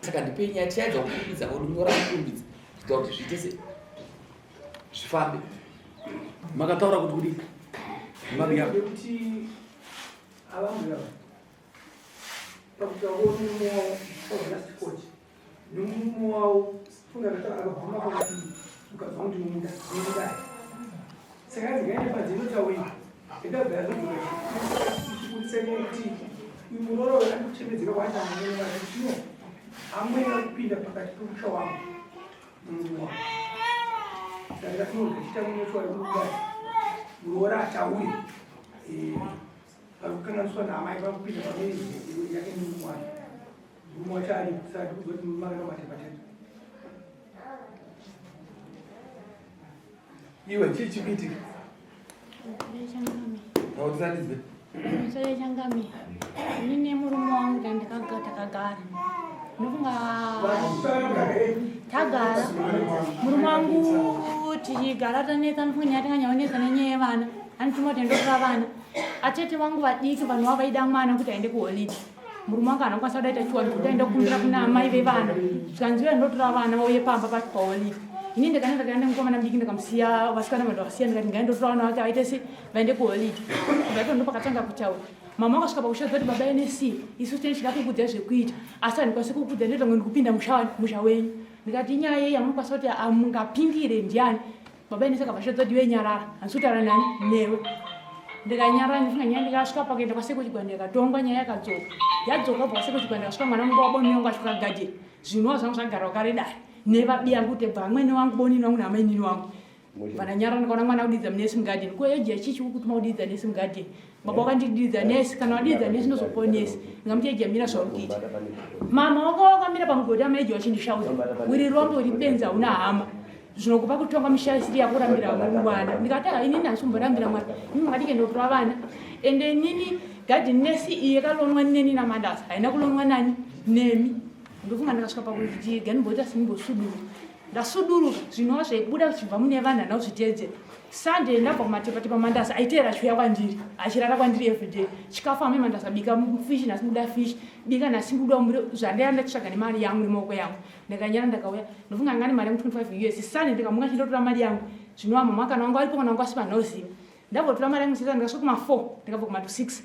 Saka ndipei nyaya tichaedza kukurumidza kunyora kukurumidza kuita kuti zviite se zvifambe. Makataura kuti kudii? Mabiya. Kuti avamwe ava pakutaura murume wavo last court nomurume wavo funga akabvuma pakuti mukadzi wangu ndinomuda ndinomuda saka yanzi ngaende panze inotaurira ndakabva yazodzoka ichibudisa nyaya yekuti uyu muroora uyu ari kuchemedzeka kwaita amwene vake kuti no amwene vari kupinda pakati pemusha wangu nomurume wangu saka ndikati chiita munochwa yekudai muroora ataure vari kukanganiswa naamai vari kupinda pamene yake nemurume wake murume wacho aripo saka ndikuzoti murume akaenda kumatepatepa Iwe chii chikuitika? Tautisandizwe. Musoro changami. Ini nemurume wangu tandikaga takagara. Ndofunga tagara. Murume wangu tichigara tanetsa ndofunga nyaya tinganyaonetsa nenyaya yevana. Anituma kuti ndotora vana. Atete vangu vadiki vanhu vava vaida mwana kuti aende kuholiday. Murume wangu haana kukwanisa kudaita chiwani kuti aende kukumbira kuna amai vevana. Zvikanzi uya ndotora vana vauye pamba pacho paholiday. Ini ndakaenda ndakaenda mukomana mudiki ndikamusiya vasikana vanhu vakasiya ndikati ngaendotora vana vake vaite se vaende kuholiday. Kubva ipapo ndopakatanga kutaura. Mama vakasvika pakushaudza kuti baba NSC isu tine chida kukudza zvekuita asi handikwanisi kukudza ndoita kunge ndikupinda musha musha wenyu. Ndikati inyaya yei yamunokwanisa kuti amungapindire ndiani? Baba NSC akabva ashaudza kuti iwe nyarara handisi kutaura nani newe. Ndikanyarara ndifunga nyaya ndikasvika pakuenda kwasekuru Chigwanda ikatongwa nyaya yakadzoka. Yadzoka kubva kwasekuru Chigwanda ndakasvika mwana mumba waboni wangu asvika gadheni. Zvinova zvangu zvagara kare dare nevabiyangu kuti bva amwene wangu bonini wangu naamainini wangu. Vananyara ndikaona mwana kudidza munesi mugadheni ko eji yachichi kukutuma kudidza nesi mugadheni baba wakandididza nesi kana wadidza nesi ndozokupa nesi ndikamuti eji yamira zvauri kuita mama wako wakamira pamugodhi amaeji wachindishauza uri rombe uri benzi hauna hama zvinokupa kutonga misha isiri yakurambira mwana ndikati ha inini handisi kumborambira mwana ini makadike ndotora vana ende inini gadheni nesi iyi yakalonwa neni namandasa haina kulonwa nani nemi ndofunga ndakasvika pakuti ganimboita sinimbosuduruka ndasuduruka zvinova zvaibuda zvichibva mune vanhu handina kuzviteedzera Sunday ndabva kumatepatepa mandasa aiteera achiuya kwandiri achirara kwandiri everyday chikafu amai mandasa bika fish nhasi muda fish bika nhasi muda muriwo zvandaiya ndachitsvaga nemari yangu nemaoko yangu ndakanyara ndakauya ndofunga anga nemari yangu 25 us Sunday ndikamuka chindotora mari yangu zvinova mama kana wangu aripo kana wangu asipo handinoziva ndabvotora mari yangu sesa ndikasvika kuma 4 ndikabva kuma 6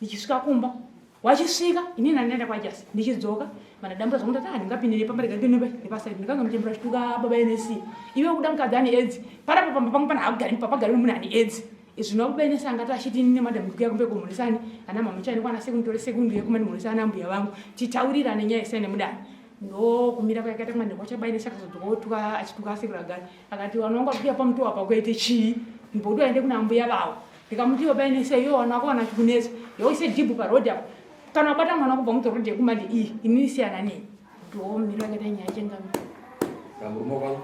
ndichisvika kumba wachisvika ini ndandaenda kwajasi ndichidzoka vandadambura zvangu ndati handingapindire pamba rega ndinope nepasaidi ndikanga muchembera chituka baba nsc iwe kuda mukadzi ane edzi parapo pamba pangu pana hakugari pagari munhu ane edzi zvino baba nsc angati achiti ini nemadam ndikuya kumbe kumhurisani ana mama chani kwana sekundore sekundu yekuma ndimhurisa ana mbuya vangu titaurirane nyaya isai nemudani ndokumira kwakaita kumande kwacho baba nsc akazodzoka otuka achituka asekuru agari akati vanhu vangu vakuya pamutowa pakuite chii mbodo aende kuna mbuya vavo ndikamuti iwe painese iwe wana wako wana chikunetsa yoise jibhu paroad apo kana wabata mwana kubva mutorodhi yekumande iyi inini siyana nei ndomiro yakaita nyaya chengami murume wako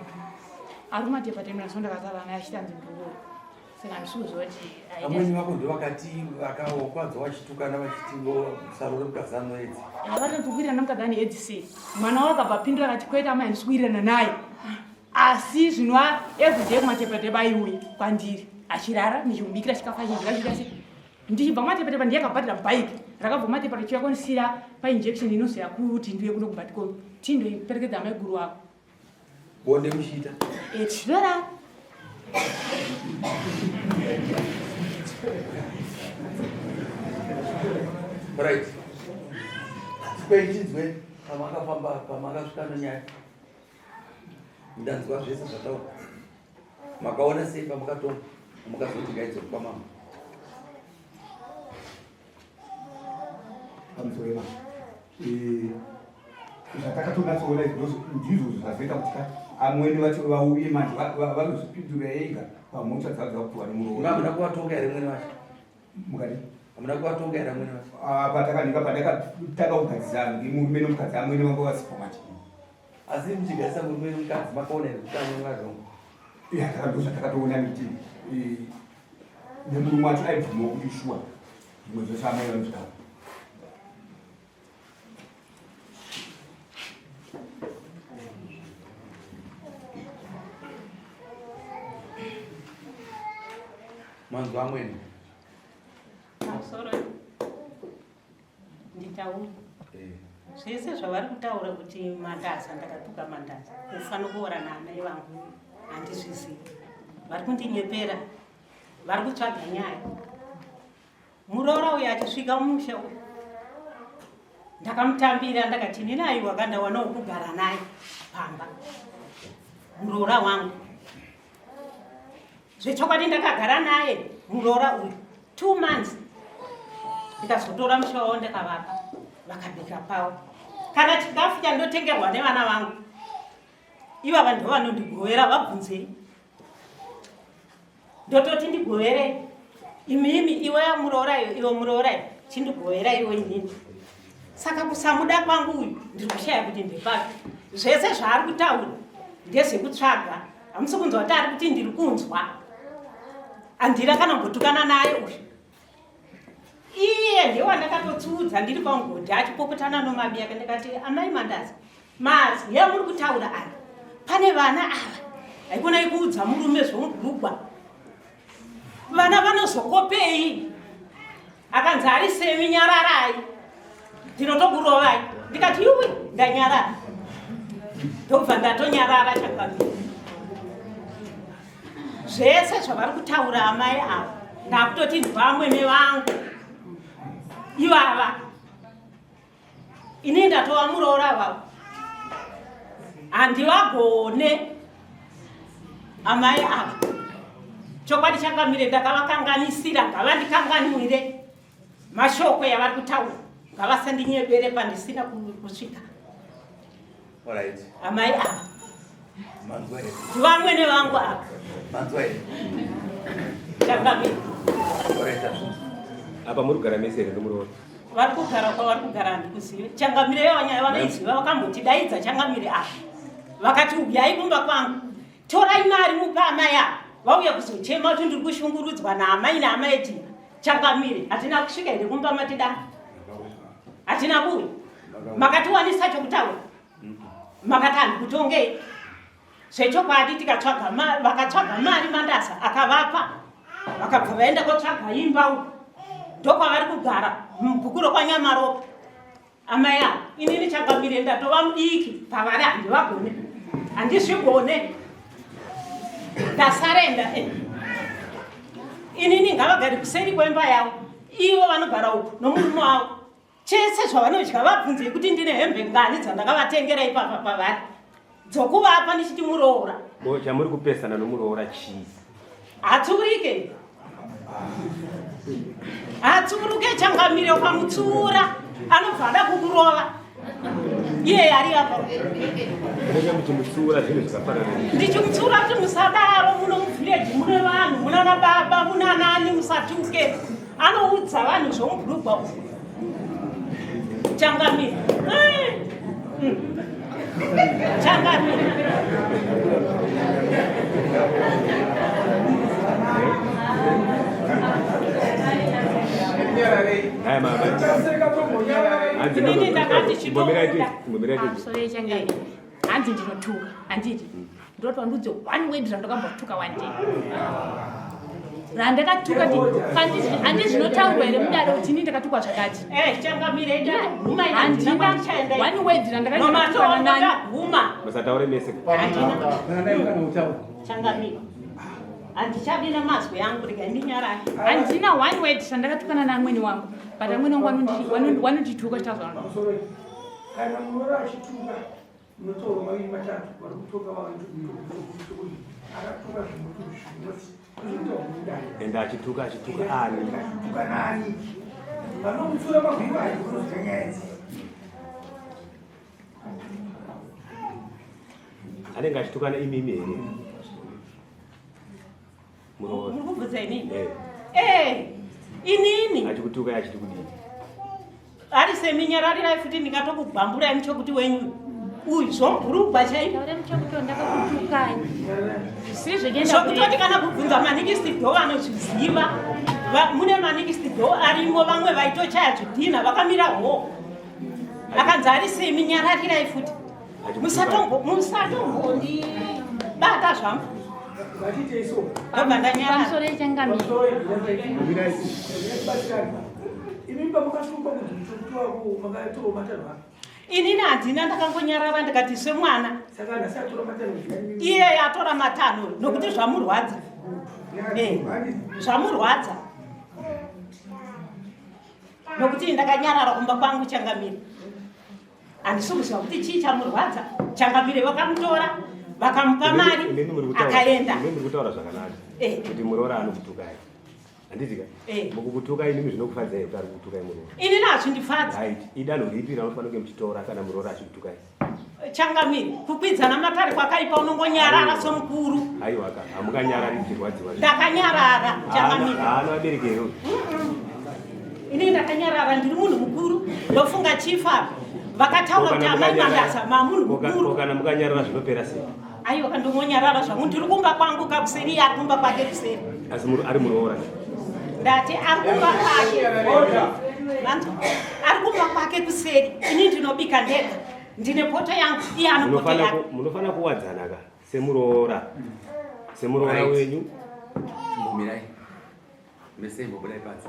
ari kumatepatemera so ndakasara naye achitanzi ndikuona saka handisi kuziva kuti amweni vako ndovakati vakaokwadza vachitukana vachiti sarore mukadzi anoedzi havatadzi kuwirirana mukadzi ane edzi sei mwana wavo akabva apindura akati kwete amai handisi kuwirirana naye asi zvinwa everyday kumatepatepa aiuya kwandiri achirara ndichimubikira chikafu achidya chida se ndichibva kumatepatepa ndiye akabhadhira bike rakabva kumatepa richiuya kondisira painjection inozoya kuti ndiuye kuno kubatikomi tindoiperekedza amaiguru wako bonde muchiita tichitora right kweitinzwe pamakafamba pamakasvika nenyaya ndanzwa zvese zvataura makaona sei pamakatonga mukazoti ngaidzoke kwamama pamusoro eva eh, zvatakatonyatsoona ndizvo zvazoita kuti ka amwene vacho vauye manje vanozvipindura ega pamhosva dzavo dzakupiwa nemuroora hamuna kuvatonga here mwene vacho mukati hamuna kuvatonga here amwene vacho ah, patakanika pandakatanga kugadzisa murume nomukadzi amwene vanga vasipo manje asi muchigarisa murume nomukadzi makaona here kuti amwene varongo ya ndozvatakatoona nekuti eh, nemurume wacho aibvumawo kuti shuwa zvimwe zvose amai vanozvitaura Manzwa amweni. Pamusoro nditaure eh. Zvese zvavari kutaura kuti mandaza ndakatuka mandaza kufa nokuora naamai vangu handizvizivi. Vari kundinyepera, vari kutsvaga nyaya. Muroora uyo achisvika mumusha uyu ndakamutambira ndakati inini aiwa kandawana wokugara naye pamba muroora wangu zvechokwadi ndakagara naye muroora uyu two months ndikazotora musha wavo ndakavapa vakabika pavo kana chikafu chandotengerwa nevana vangu ivava ndo vanondigovera vabvunzei ndototi ndigovere imimi iwe muroora iyo iwe muroora iyo chindigovera iwe inini saka kusamuda kwangu uyu ndiri kushaya kuti ndepapi zvese zvaari kutaura ndezvekutsvaga hamusi kunzwa kuti ari kuti ndiri kunzwa handina kana mbotukana naye uyu iye ndewandakatotsuudza ndiri pamugodhi achipopotana nomabi yake ndikati amai mandazi mazi yamuri kutaura aya pane vana ava haikonai kuudza murume zvomugugwa vana vanozokopei akanzi ari semi nyararai ndinotokurovai ndikati yuwi ndanyarara ndobva ndatonyarara chakwamii zvese zvavari kutaura amai ava ndakutoti ndivamwene vangu ivava ini ndatova muroora vavo handivagone amai ava chokwadi changamire ndakavakanganisira ngavandikanganwire mashoko yavari kutaura ngavasandinyebere pandisina kusvika amai ava ndivamwene vangu ava changamire apa muri kugara mese here ndomuroora vari kugara kwavari kugara handikuzive changamire yavanyaya vanoiziva vakambotidaidza changamire ava vakati uyai kumba kwangu torai mari mupa amai ava vauya kuzochema kuti ndiri kushungurudzwa naamai naamai tina changamire hatina kusvika here kumba matida hatina kuuya makatiwanisa chokutaura makati handikutongei zvechokwadi tikatsvaga vakatsvaga mari mandasa akavapa vakabva vaenda kotsvaga imba uku ndokwavari kugara mubhuku rokwanyamaropa amai ava inini chakamire ndatova mudiki pavari handivagone handizvigone ndasarenda eh. Inini ngavagare kuseri kwemba yavo ivo vanogara uku nomurume wavo chese zvavanodya vabvunzei kuti ndine hembe ngani dzandakavatengera ipapa pavari dzokuvapa ndichiti muroora chamuri kupesana nomuroora chii hatsiurike hatsiuruke changamire ukamutsiura anobva ada kukurova iye ari apa Munenge muchimutsiura zvinhu zvakafanana neizvi. Ndichimutsiura kuti musadaro muno muvhireji mune vanhu munana baba munanani musatuke anoudza vanhu zvomubhurugwa umu changamire eh, Changamire. Haya mama. Hanzi Inini ndakati chitobuda. Imbomirai tete. Pamusoro yechangamire. Hanzi ndinotuka, handiti? Ndinoti wandiudze one word randakambotuka one day. Randakatuka ti handi zvinotaurwa here mudare kuti ini ndakatukwa zvakati. Eh, changamire ndaguma ina Handina ndichaenda. one word randakatuka nani. Guma. Musataure mese. Handina. Changamire. Handichadi namazwi angu rega ndinyarare. Handina one word randakatukana naamwene wangu. But amwene wangu wanondituka chitazvano. Pamusoro kana muroora achituka munotaura maviri matatu vari kutoka vanhu akatuka zvimuti zvinoti zvinotaura mudare Ende achituka achituka ani? achituka nani vanomutsura mavhiri ayo kunoziva nyaya idzi Anenge achitukana imimi here? Muroora. Muri kubvunza inini? Eh. Eh, inini. Achikutuka achiti kudii? Ari seminyararirai futi ndingatokubamburai muchokuti wenyu. Uyu zvomubhurugwa chaipo. Taure muchokuti ndakakutukai. Zvisiri zvekuenda Zvokutoti kana kubvunza manikisi do vanozviziva. Mune manikisi do arimo vamwe vaitochaya zvidhina vakamira ho. Akanzi ari seminyararirai futi. Musatombondibata zvangu. Ngatiitei so. Ndobva ndanyarara. Pamusoro yechangamire. Imi pamakasungwa kuti muchokuti wako makatora matanho api? Inini handina, ndakangonyarara ndikati semwana. Saka nhasi atora matanho. Iye atora matanho nokuti zvamurwadza. Eh, zvamurwadza nokuti ndakanyarara kumba kwangu changamire. Handisi kuziva kuti chii chamurwadza changamire. Vakamutora vakamupa mari Imimi muri kutaura- akaenda. imimi muri kutaura zvakanaka Eh. kuti muroora anokutukai, handitika? Eh. Mukukutukai inimi zvinokufadzai kuti ari kukutukai muroora? Inini hazvindifadzi. Right, idanho ripi ranofanira kunge muchitora kana muroora achikutukai? Changamire, kukwidzana matare kwakaipa, unongonyarara somukuru. Aiwa ka, hamunganyarari muchirwadziwa. Ndakanyarara changamire. Haana vabereki here uyu? Inini ndakanyarara, ndiri munhu mukuru. Ndofunga chifa vakataura kuti Kana amai mukanyarara- Mandaza mamunhu mukuru. Kana mukanyarara zvinopera sei? Aiwa, kandongonyarara zvangu, ndiri kumba kwangu kakuseri, iye ari kumba kwake kuseri. Asi ari muroora. Ndati ari kumba kwake. Vanzwa? Ari kumba kwake kuseri, ini ndinobika ndega, ndine poto yangu, iye ano poto yake. Munofanira kuwadzana ka semuroora, semuroora Right. wenyu. Chimbomirai mese, imbobudai panze.